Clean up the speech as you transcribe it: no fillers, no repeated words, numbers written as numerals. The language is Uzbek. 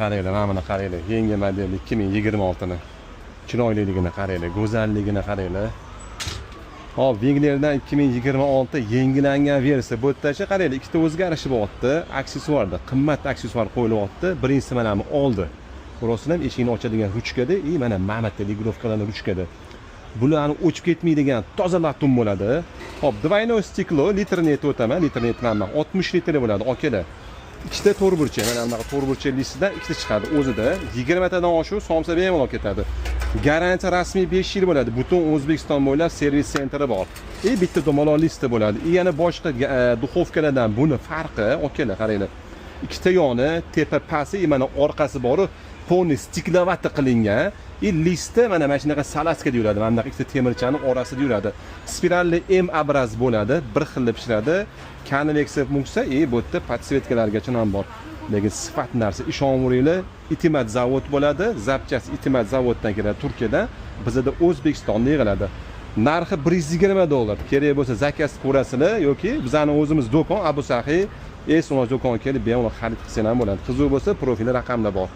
Qaranglar, mana buni qaranglar. Yangi model 2026ni. Chiroyliligini qaranglar, go'zalligini qaranglar. Hop, Venglerdan 2026 yangilangan versiya. Bu yerdachi qaranglar, ikkita o'zgarishi bo'lyapti. Aksessuarda qimmat aksessuar qo'yilyapti. Birinchisi mana bu oldi. Ko'rasizlar, eshikni ochadigan ruchkada и mana bitta регулировка larni ruchkada. Bularni o'chib ketmaydigan toza латунь bo'ladi. Hop, двойной стекло, litrini aytib o'taman, litrini aytmayman. 60 litr bo'ladi, akalar. Ikkita to'rtburchak, mana bunaqa to'rtburchak listidan ikkita chiqadi o'zida. 20 tadan oshiq somsa bemalol ketadi. Garantiya rasmiy 5 yil bo'ladi. Butun O'zbekiston bo'ylab сервис центр i bor. И bitta dumaloq listi bo'ladi. И yana boshqa духовка lardan buni farqi, akalar, qaranglar. Ikkita yoni, tepa pasti, и mana orqasi boru полный стекловата qilingan. И listi mana shunaqa салазка da yuradi. Mana bunaqa ikkita temirchani orasida yuradi. Спиральный M образ bo'ladi, bir xilda pishiradi. Konveksiya funksiya и bu yerda подсветка largacha ham bor. Lekin sifat narsa, ishonaveringlar, Itimat zavod bo'ladi. Запчасть Itimat zavoddan keladi, Turkiyadan. Bizada O'zbekistonda yig'iladi. Narxi 120 dollar. Kerak bo'lsa, заказ ko'rasizlar yoki bizani o'zimiz do'kon, Abu Sahiy S do'kon kelib bemalol xarid qilsanglar ham bo'ladi. Qiziq bo'lsa, profilda raqamlar bor.